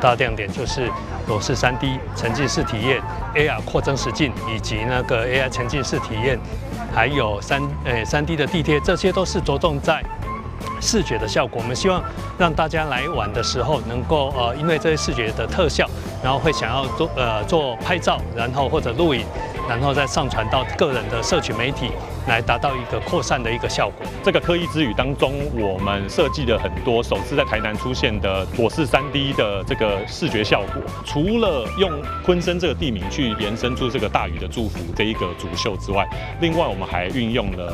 大亮點就是裸視 3D 沉浸式體驗、AR 擴增實境以及那個 AI 沉浸式體驗，還有3D 的地貼，這些都是着重在視覺的效果。我們希望讓大家來玩的時候，能夠因為這些視覺的特效，然後會想要做拍照，然後或者錄影，然後再上傳到個人的社群媒體，來達到一個擴散的一個效果。這個科藝之旅當中，我們設計了很多首次在台南出現的裸視 3D 的這個視覺效果。除了用鯤鯓這個地名去延伸出這個大禹的祝福這一個主秀之外，另外我們還運用了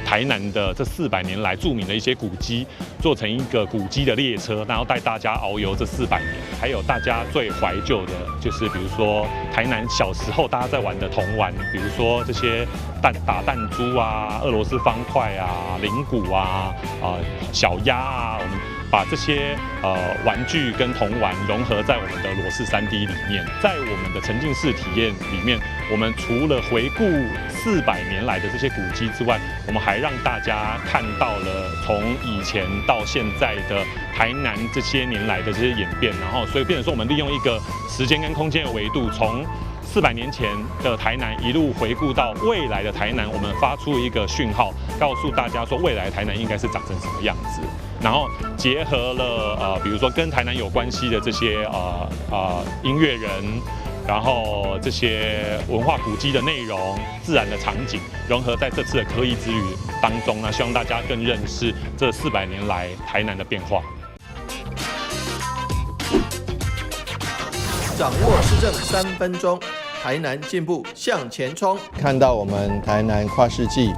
台南的這400年來著名的一些古蹟，做成一個古蹟的列車，然後帶大家遨遊這400年。還有大家最懷舊的，就是比如說台南小時候大家在玩的童玩，比如說這些打彈珠啊、俄羅斯方塊啊、鈴鼓啊、小鴨啊，我們把這些玩具跟童玩融合在我們的裸視 3D 裡面，在我們的沉浸式體驗裡面，我們除了回顧400年來的這些古蹟之外，我們還讓大家看到了從以前到現在的台南這些年來的這些演變，然後所以變成說，我們利用一個時間跟空間的維度，從400年前的台南一路回顧到未來的台南，我們發出一個訊號，告訴大家說未來的台南應該是長成什麼樣子。然後結合了比如說跟台南有關係的這些音樂人，然後這些文化古蹟的內容、自然的場景，融合在這次的科藝之旅當中呢，希望大家更認識這400年來台南的變化。掌握市政3分鐘，台南進步向前衝。看到我們台南跨世紀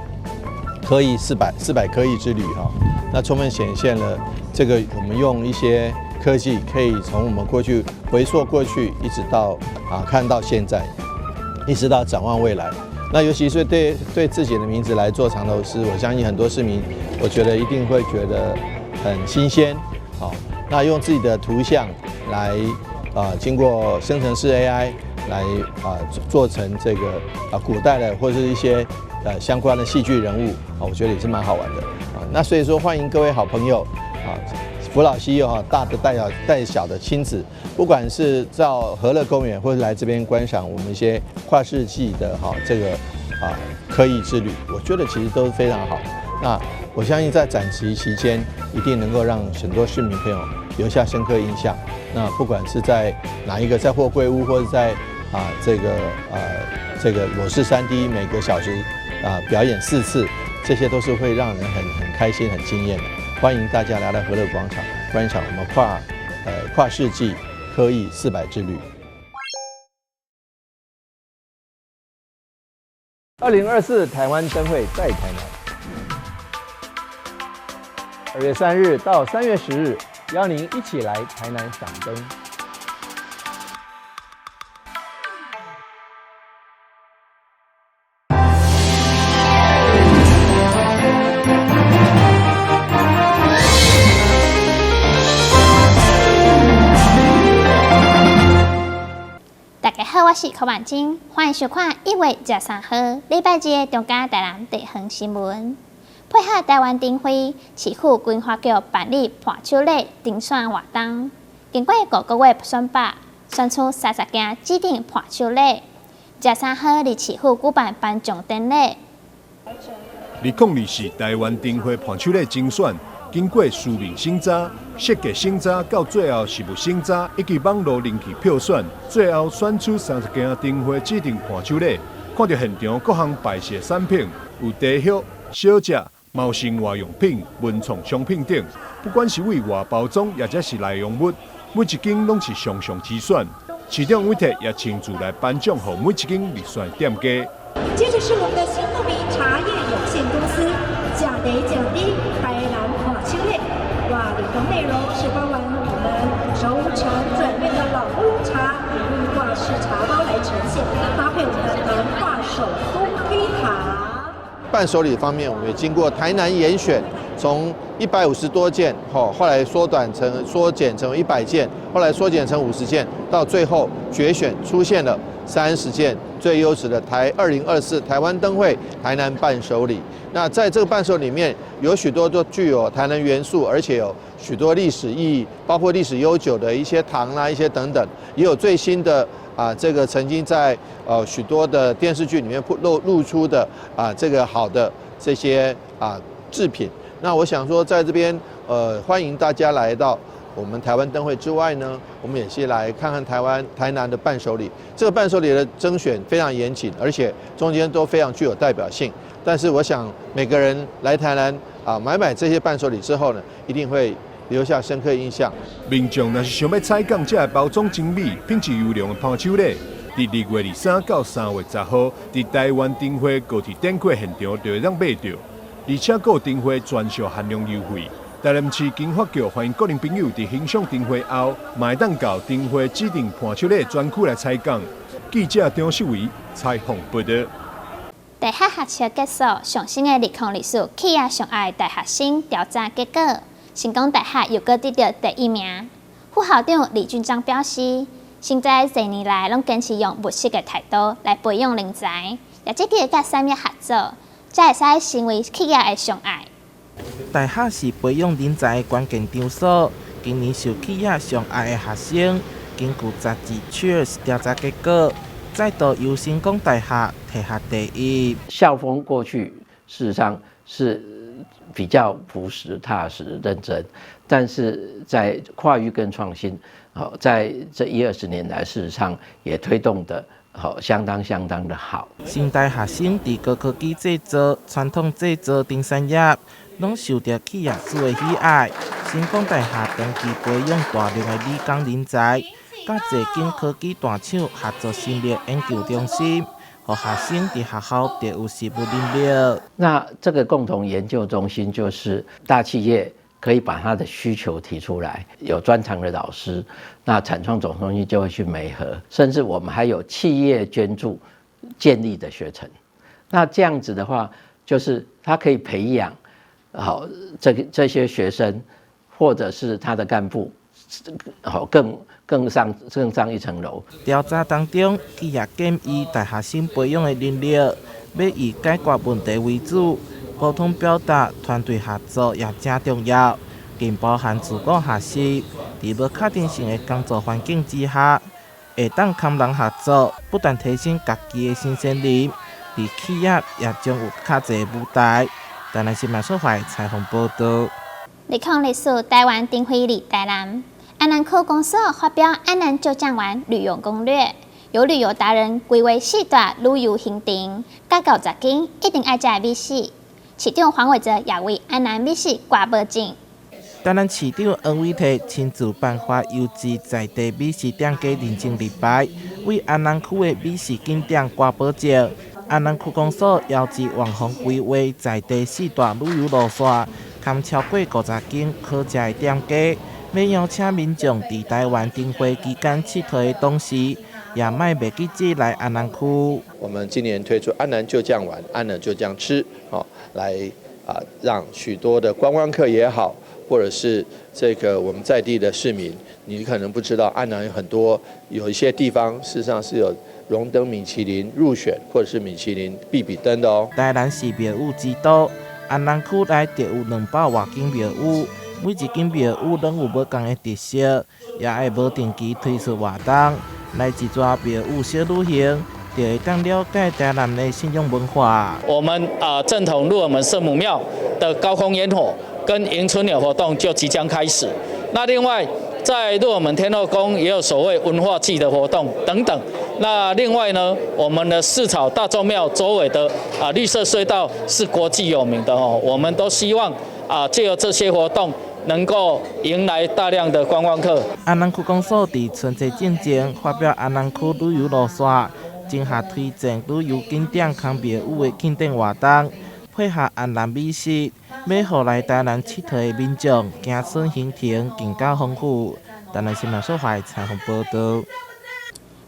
科藝四百科藝之旅哈，那充分顯現了這個我們用一些科技可以從我們過去回溯過去，一直到看到現在，一直到展望未來。那尤其是對自己的名字來做藏頭詩，我相信很多市民，我覺得一定會覺得很新鮮。好，那用自己的圖像來經過生成式 AI 來做成這個古代的或者是一些相關的戲劇人物啊，我覺得也是蠻好玩的啊。那所以說，歡迎各位好朋友啊，扶老攜幼哈，大的帶小帶小的親子，不管是到河樂公園，或者來這邊觀賞我們一些跨世紀的哈這個科藝之旅，我覺得其實都是非常好。那我相信在展期期間，一定能夠讓很多市民朋友留下深刻印象。那不管是在哪一個，在貨櫃屋，或者在這個裸視 3D 每個小時表演4次，這些都是會讓人很開心、很驚豔的。歡迎大家來到河樂廣場觀賞我們跨世紀科藝400之旅。2024台灣燈會在台南，2月3日到3月10日，邀您一起來台南賞燈。大家好，我是柯婉晶，歡迎收看1月23號禮拜日的中嘉台南地方新聞。配合台灣燈會，市府規劃局辦理伴手禮甄選活動，經過5個月選拔，選出30件指定伴手禮。23號佇市府舉辦頒獎典禮。2024台灣燈會伴手禮甄選，經過書面審查、設計審查，到最後實物審查以及網路人氣票選，最後選出30件燈會指定伴手禮。看著現場各項擺設產品，有茶葉、小食、貓生活用品、文創商品等，不管是為外包裝，抑者是內容物，每一間攏是上上之選。市長委託也親自來頒獎予每一間入選店家。接着是我們的新富民茶葉有限公司，食茶食甜台南伴手禮。哇，裡頭內容是包含我們熟成轉變的老烏龍茶，以綠掛式茶包來呈現，搭配我們的南化手工黑糖。伴手禮方面，我們也經過台南嚴選，從150多件，後來縮減成100件，後來縮減成50件，到最後決選出現了30件最優質的台2024台灣燈會台南伴手禮。那在這個伴手裡面，有許多都具有台南元素，而且有許多歷史意義，包括歷史悠久的一些糖啦、一些等等，也有最新的啊，這個曾經在許多的電視劇裡面露出的啊這個好的這些啊製品。那我想說，在這邊歡迎大家來到我們台灣燈會之外呢，我們也是來看看台灣台南的伴手禮。這個伴手禮的甄選非常嚴謹，而且中間都非常具有代表性。但是我想每個人來台南啊買買這些伴手禮之後呢，一定會留下深刻印象。民眾若是想欲採購這个包裝精美、品質優良的伴手禮，佇2月23到3月10號，佇台灣燈會高鐵展會現場就會當買著，而且閣有燈會專屬限量優惠。台南市經發局歡迎各人朋友佇欣賞燈會後，嘛會當到燈會指定伴手禮專區來採購。記者張秀維採訪報導。大學學測結束，上新的2024企業上愛大學生調查結果，成功大學又閣得著第一名。副校長李俊章表示，現在這年來攏堅持用務實的態度來培養人才，也積極佮產業合作，才會使成為企業的上愛。大學是培養人才的關鍵場所。今年受企業上愛的學生，根據雜誌 Cheers 調查結果，再度由成功大學提予第一。校風過去事實上是比較樸實、踏實、認真，但是在跨域跟創新，好，在這一二十年來，事實上也推動的好相當相當的好。成大學生佇高科技製造、傳統製造等產業，攏受著企業主的喜愛。成功大學長期培養大量的理工人才，佮濟間科技大廠合作成立研究中心，予學生佇學校就有實務能力。那這個共同研究中心就是大企業可以把他的需求提出來，有專長的老師，那產創總中心就會去媒合，甚至我們還有企業捐助建立的學程。那這樣子的話，就是他可以培養好這些學生，或者是他的幹部，好更上一層樓。調查當中，企業建議大學生培養的能力，欲以解決問題為主，溝通表達、團隊合作也誠重要，更包含自我學習。佇無確定性的工作環境之下，會當堪人合作，不斷提升家己的新鮮力，佇企業也將有較濟舞台。台南新聞所採訪報導。2024台灣燈會佇台南，安南區公所發表安南舊醬丸旅遊攻略，由旅遊達人規劃四大旅遊行程，佮90間一定愛食的美食。市長黃偉哲也為安南美食掛保證。台南市長黃偉哲親自頒發優質在地美食店家認證立牌，為安南區的美食景點掛保證。安南區公所邀集網紅規劃在地四大旅遊路線，含超過50間好食的店家，欲邀請民眾佇台灣燈會期間𨑨迌的同時，也莫袂記得來安南區。我們今年推出安南就醬玩，安南就醬吃，好，來啊，讓許多的觀光客也好，或者是這個我們在地的市民，你可能不知道安南有很多有一些地方，事實上是有榮登米其林入選，或者是米其林必比登的哦。台南是廟宇之都，安南區內就有200外間廟宇，每一間廟宇攏有無仝的特色，也會無定期推出活動。來一逝廟宇小旅行，就會當了解台南的信仰文化。我們啊，正統鹿耳門聖母廟的高空煙火跟迎春鳥活動就即將開始。那另外，在鹿耳門天後宮也有所謂文化祭的活動等等。那另外呢，我們的四草大眾廟周圍的啊綠色隧道是國際有名的哦，我們都希望啊藉由這些活動，能夠迎來大量的觀光客。安南區公所佇春節進前發表安南區旅遊路線，綜合推薦旅遊景點佮廟宇的慶典活動，配合安南美食，欲予來台南𨑨迌的民眾行春行程更加豐富。台南新聞所採訪報導。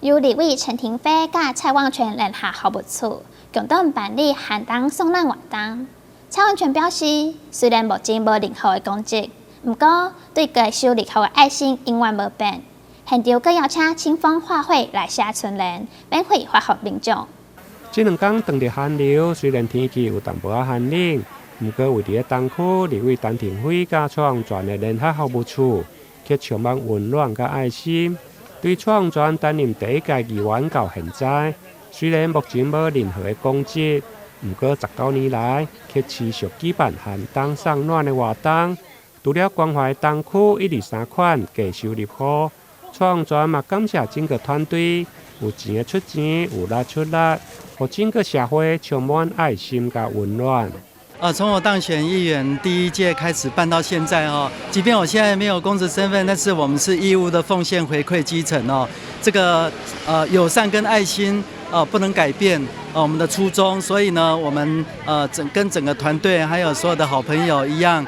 由立委陳亭妃佮蔡旺泉聯合服務處共同辦理寒冬送暖活動。蔡旺泉表示，雖然目前無任何的公職，毋過對接受立法的愛心永遠無變。現場閣邀請清風畫會來寫春聯，免費發予民眾。這兩工當著寒流，雖然天氣有淡薄仔寒冷，毋過位佇咧東區立委陳亭妃佮蔡洪泉的聯合服務處，卻充滿溫暖佮愛心。對蔡洪泉擔任第一屆議員到現在，雖然目前無任何的公職，毋過19年來卻持續舉辦寒冬送暖的活動。除了關懷東區1、2、3款低收入戶，蔡洪泉嘛感謝整個團隊，有錢的出錢，有力出力，予整個社會充滿愛心佮溫暖。從我當選議員第一屆開始辦到現在哦，即便我現在沒有公職身份，但是我們是義務的奉獻回饋基層哦。這個友善跟愛心不能改變我們的初衷，所以呢，我們跟整個團隊還有所有的好朋友一樣，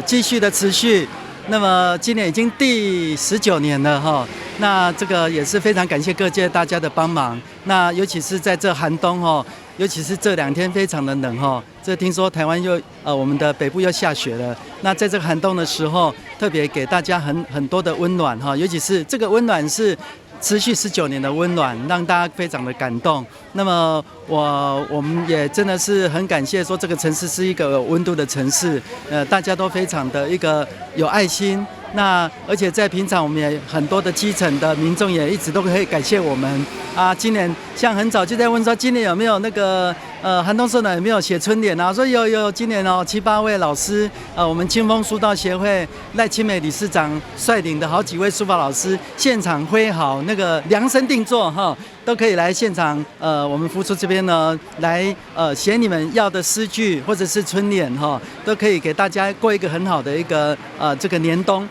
繼續的持續。那麼今年已經第19年了哈，那這個也是非常感謝各界大家的幫忙。那尤其是在這寒冬哈，尤其是這兩天非常的冷哈，這聽說台灣又我們的北部又下雪了。那在這個寒冬的時候，特別給大家很多的溫暖哈，尤其是這個溫暖是持續十九年的溫暖，讓大家非常的感動。那麼我們也真的是很感謝，說這個城市是一個有溫度的城市，大家都非常的一個有愛心。那而且在平常，我們也很多的基層的民眾也一直都可以感謝我們啊。今年像很早就在問說，今年有沒有那個寒冬送暖有沒有寫春聯啊？說有有，今年哦七八位老師，我們清風書道協會賴清美理事長率領的好幾位書法老師現場揮毫，那個量身定做哈，都可以來現場，我們服務處這邊呢來寫你們要的詩句或者是春聯哈，都可以給大家過一個很好的一個這個年冬。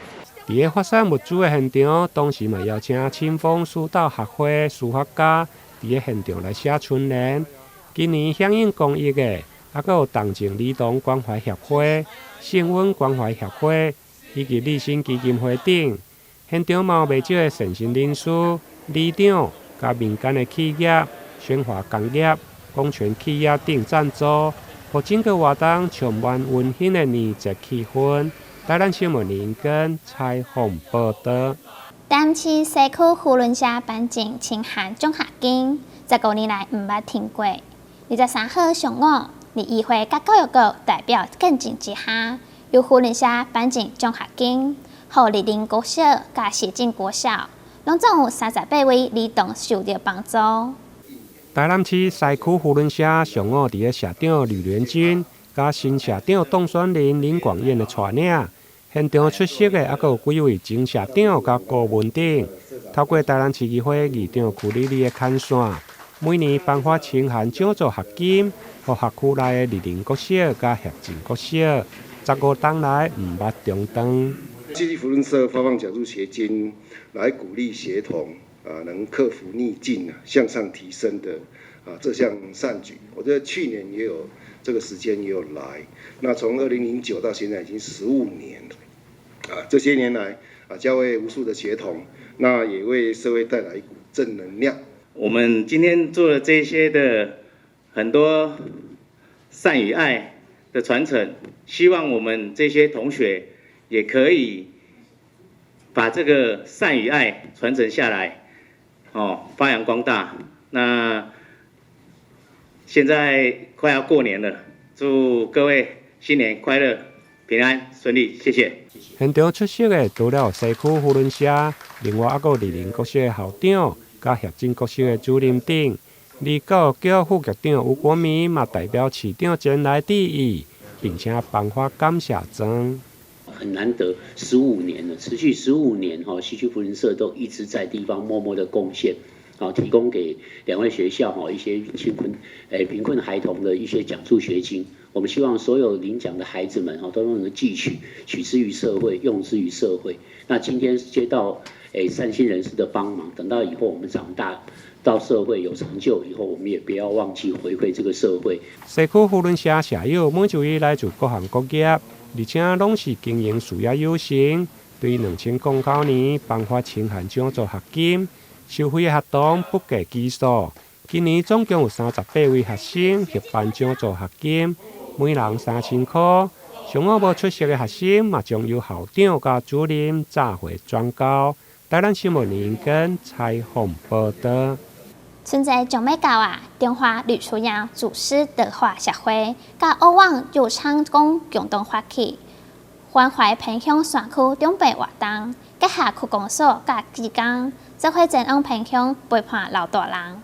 佇咧發送物資的現場，當時嘛邀請清風書道學會書法家佇咧現場來寫春聯。今年響應公益的，猶閣有同情兒童關懷協會、聖溫關懷協會以及立新基金會等。現場嘛有袂少的善心人士、里長、佮民間的企業、宣華工業、公權企業等贊助，予整個活動充滿溫馨的年節氣氛。台南新聞林根採訪報導。台南市西區扶輪社頒贈清寒獎學金，15年來毋捌停過。23號上午，佇議會佮教育局代表見證之下，由扶輪社頒贈獎學金，予麗林國小佮市政國小，攏總有38位兒童受著幫助。台南市西區扶輪社上午佇咧社長呂連軍佮新社長當選人林廣燕的帶領，現場出席的猶閣有幾位前社長佮顧問等。透過台南市議會議長邱莉莉的牽線，每年頒發清寒獎助學金，予轄區內的麗林國小佮協進國小，15冬來毋捌中斷。西區扶輪社發放獎助學金，來鼓勵學童啊，能克服逆境啊，向上提升的啊這項善舉。我覺得去年也有這個時間也有來。那從2009到現在已經15年了，啊，這些年來啊，教會無數的學童，那也為社會帶來一股正能量。我們今天做了這些的很多善與愛的傳承，希望我們這些同學也可以把這個善與愛傳承下來，哦，發揚光大。那現在快要過年了，祝各位新年快樂、平安順利，謝謝。現場出席的除了西區扶輪社，另外猶閣有麗林國小的校長、佮協進國小的主任等。而教育局副局長吳國明嘛代表市長前來致意，並且頒發感謝狀。很難得，十五年了，持續十五年哈，西區扶輪社都一直在地方默默的貢獻，好，提供給兩位學校哈一些貧困貧困孩童的一些獎助學金。我們希望所有領獎的孩子們哈都能夠汲取，取之於社會，用之於社會。那今天接到善心人士的幫忙，等到以後我們長大到社會有成就以後，我們也不要忘記回饋這個社會。西區扶輪社社友每一位來自各行各業，而且攏是經營事業有成，對2009年頒發清寒獎助學金，收費的學童不計其數。今年總共有38位學生獲頒獎助學金，每人3000箍。上午無出席的學生嘛，將由校長佮主任詐匯轉交。台南新聞林根采訪報道。春節將欲到啊，中華呂純陽祖師道法協會佮歐王佑昌宮共同發起關懷偏鄉山區長輩活動，結合區公所佮志工，做伙前往偏鄉陪伴老大人。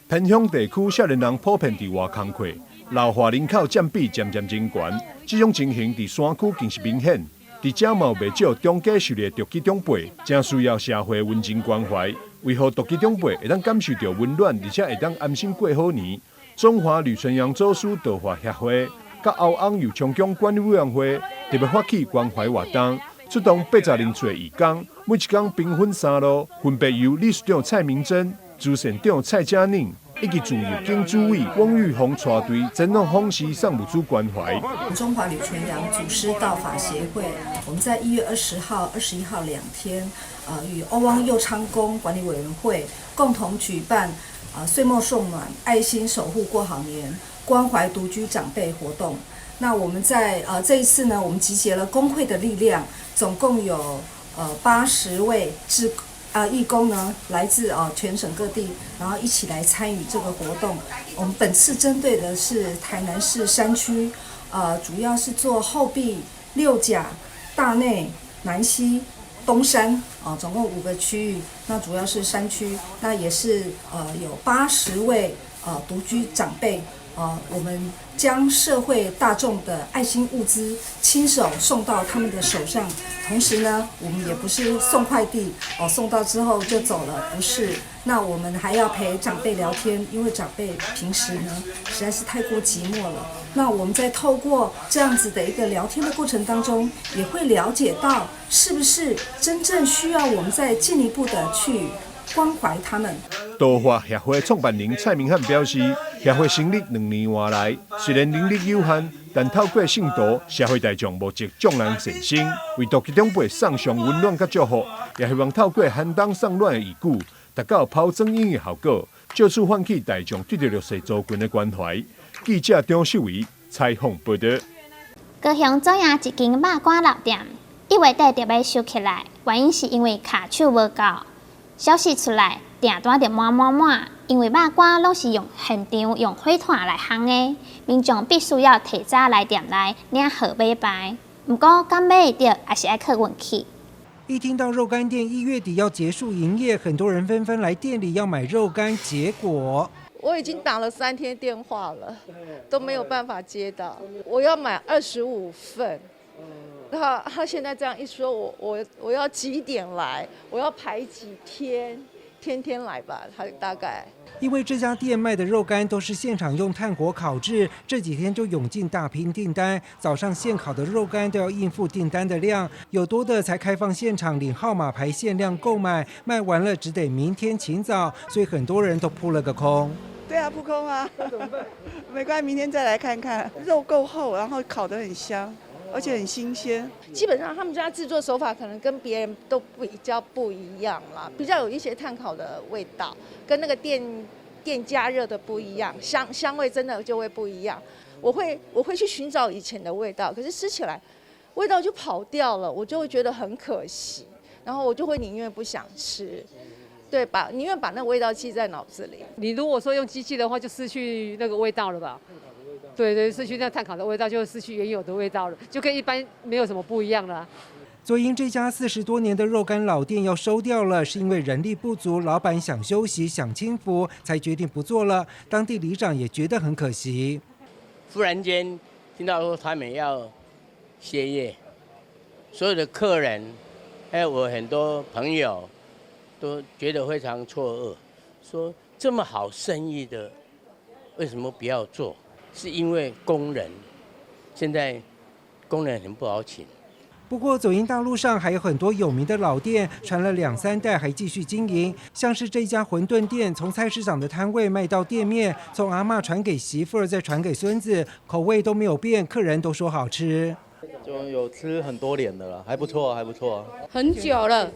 偏鄉地區少年人普遍佇外工課，老化人口佔比漸漸增懸，這種情形佇山區更是明顯。佇遮嘛有袂少中低收入的獨居長輩，誠需要社會溫情關懷，為予獨居長輩會當感受著溫暖，而且會當安心過好年。中華呂純陽祖師道法協會佮歐翁佑昌宮管理委員會特別發起關懷活動，出動80人次義工，每一工兵分三路，分別由理事長蔡明珍、慈善長蔡嘉寧以及自由經主委翁玉紅帶隊前往訪視送物資關懷。中華呂純陽祖師道法協會，我們在1月20號、21號2天，與歐汪佑昌宮管理委員會共同舉辦，歲末送暖、愛心守護過好年、關懷獨居長輩活動。那我們在這一次呢，我們集結了工會的力量，總共有80位義工呢，來自全省各地，然後一起來參與這個活動。我們本次針對的是台南市山區，主要是做後壁、六甲、大內、南溪、東山啊，總共5個區域。那主要是山區，那也是有80位獨居長輩，我們將社會大眾的愛心物資親手送到他們的手上。同時呢，我們也不是送快遞哦，送到之後就走了，不是。那我們還要陪長輩聊天，因為長輩平時呢實在是太過寂寞了。那我們在透過這樣子的一個聊天的過程當中，也會了解到是不是真正需要我們再進一步的去關懷他們。道法協會創辦人蔡明漢表示，協會成立2年外來，雖然能力有限，但透過信徒、社會大眾募集眾人善心，為獨居長輩送上溫暖佮祝福，也希望透過寒冬送暖的義舉，達到拋磚引玉的效果，藉此喚起大眾對著弱勢族群的關懷。記者張秀維採訪報道。高雄左營一間肉乾老店，1月底就欲收起來，原因是因為跤手無夠。消息出來，訂單就滿滿滿，因為肉乾攏是用現場用火炭來烘的，民眾必須要提早來店內領號碼牌。毋過敢買會著，也是愛靠運氣。一聽到肉乾店1月底要結束營業，很多人紛紛來店裡要買肉乾，結果我已經打了3天電話了，都沒有辦法接到。我要買25份，他現在這樣一說，我要幾點來？我要排幾天？天天來吧，他大概。因為這家店賣的肉乾都是現場用炭火烤製，這幾天就湧進大批訂單。早上現烤的肉乾都要應付訂單的量，有多的才開放現場領號碼牌限量購買，賣完了只得明天請早，所以很多人都撲了個空。對啊，撲空啊，沒關係，明天再來看看。肉夠厚，然後烤得很香。而且很新鮮。基本上他們家製作手法可能跟別人都比較不一樣啦，比較有一些炭烤的味道，跟那個電加熱的不一樣，香味真的就會不一樣。我會去尋找以前的味道，可是吃起來味道就跑掉了，我就會覺得很可惜，然後我就會寧願不想吃。對吧？寧願把那個味道記在腦子裡。你如果說用機器的話，就失去那個味道了吧？對對，失去那炭烤的味道，就失去原有的味道了，就跟一般沒有什麼不一樣了。左營這家40多年的肉乾老店要收掉了，是因為人力不足，老闆想休息、享清福，才決定不做了。當地里長也覺得很可惜。忽然間聽到說他們要歇業，所有的客人還有我很多朋友都覺得非常錯愕，說這麼好生意的，為什麼不要做？是因為工人，現在工人很不好請。不過，左營大路上還有很多有名的老店，傳了兩三代還繼續經營。像是這家餛飩店，從菜市場的攤位賣到店面，從阿嬤傳給媳婦兒，再傳給孫子，口味都沒有變，客人都說好吃。就有吃很多年的了，還不錯，還不錯。很久了，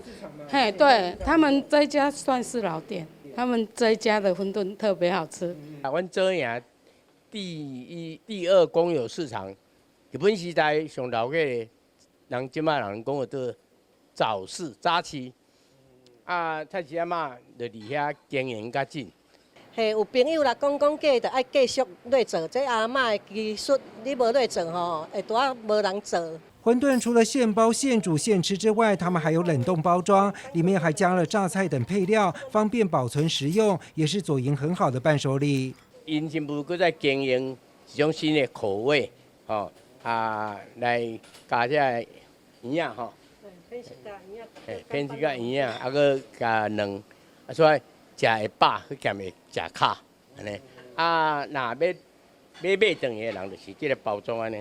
嘿，對他們這家算是老店，他們這家的餛飩特別好吃。阮左營第一、第二公有市場，日本時代上老的人，這擺人講的做早市早市，啊，菜市阿嬤就佇遐經營較緊。嘿，有朋友來講講過，就愛繼續咧做。這阿嬤的技術，你無咧做吼，會拄仔無人做。餛飩除了現包、現煮、現吃之外，他們還有冷凍包裝，裡面還加了榨菜等配料，方便保存食用，也是左營很好的伴手禮。𪜶新婦閣在經營一種新的口味，吼啊，來加這個魚仔吼，嘿，偏食佮魚仔，啊，閣加卵，啊，所以食會飽，去兼會食較按呢。啊，若欲買買轉去的人，就是這个包裝按呢，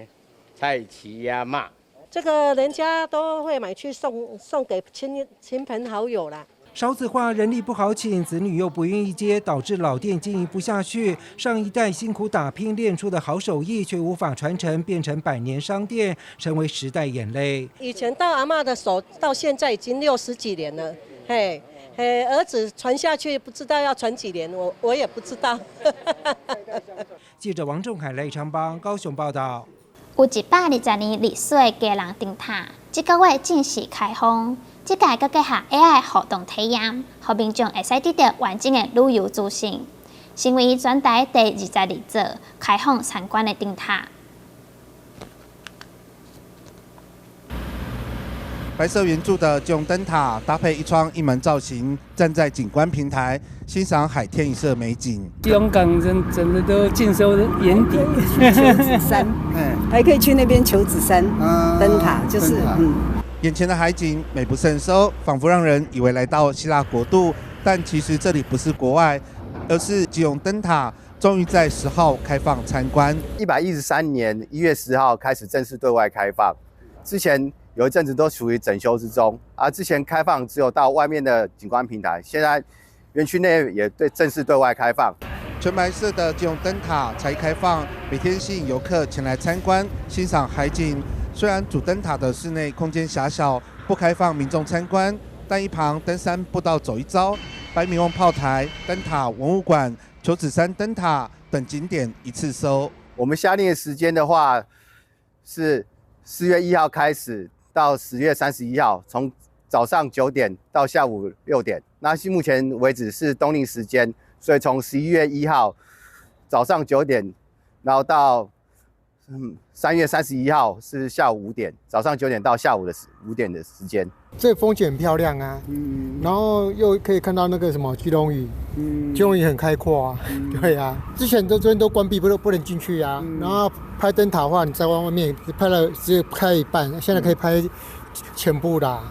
菜市仔肉。這個人家都會買去送送給親親朋好友啦。少子化，人力不好請，子女又不願意接，導致老店經營不下去。上一代辛苦打拼練出的好手藝，卻無法傳承，變成百年商店，成為時代眼淚。以前到阿嬤的手，到現在已經六十幾年了，嘿，嘿，兒子傳下去，不知道要傳幾年，我也不知道。記者王仲凱、賴昌邦高雄報道。有120年歷史的基隆燈塔，這個月正式開放。這屆閣結合 AI 互動體驗，予民眾會使得到完整的旅遊資訊，成為全台第22座開放參觀的燈塔。白色圓柱的基隆燈塔，搭配一窗一門造型，站在景觀平台欣賞海天一色美景。基隆港真的都盡收眼底。求子山，還可以去那邊求子山燈塔，就是嗯。眼前的海景美不勝收，仿佛讓人以為來到希臘國度，但其實這裡不是國外，而是基隆燈塔。終於在10號開放參觀。113年1月10號開始正式對外開放，之前有一陣子都處於整修之中，而之前開放只有到外面的景觀平台，現在園區內也對正式對外開放。全白色的基隆燈塔才開放，每天吸引遊客前來參觀欣賞海景。雖然主燈塔的室內空間狹小，不開放民眾參觀，但一旁登山步道走一遭，白米甕炮台、燈塔文物館、求子山燈塔等景點一次收。我們夏令的時間的話，是4月1號開始到10月31號，從早上9點到下午6點。那目前為止是冬令時間，所以從11月1號早上九點，然後到3月31號是下午五點，早上九點到下午的5點的時間。這風景很漂亮啊，然後又可以看到那個什麼基隆嶼，基隆嶼很開闊啊，對啊，之前都這邊都關閉，不能進去啊。然後拍燈塔的話，你在外面拍了只有拍一半，現在可以拍全部啦。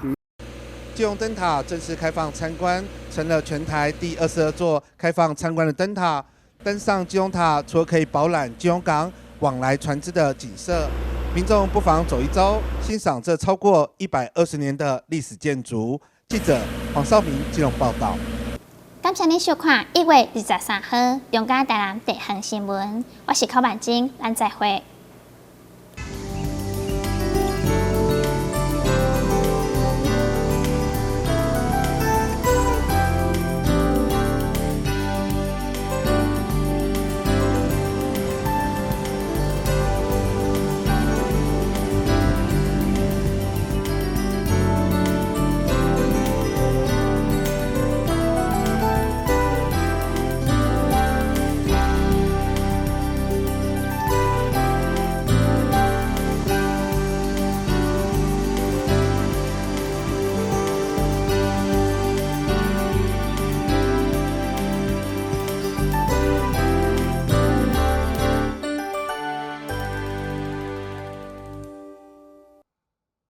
基隆燈塔正式開放參觀，成了全台第22座開放參觀的燈塔。登上基隆塔，除了可以飽覽基隆港往來船隻的景色，民眾不妨走一遭，欣賞這超過120年的歷史建築。記者黃少明基隆報道。感謝你收看1月23號中嘉台南地方新聞，我是柯萬金，咱再會。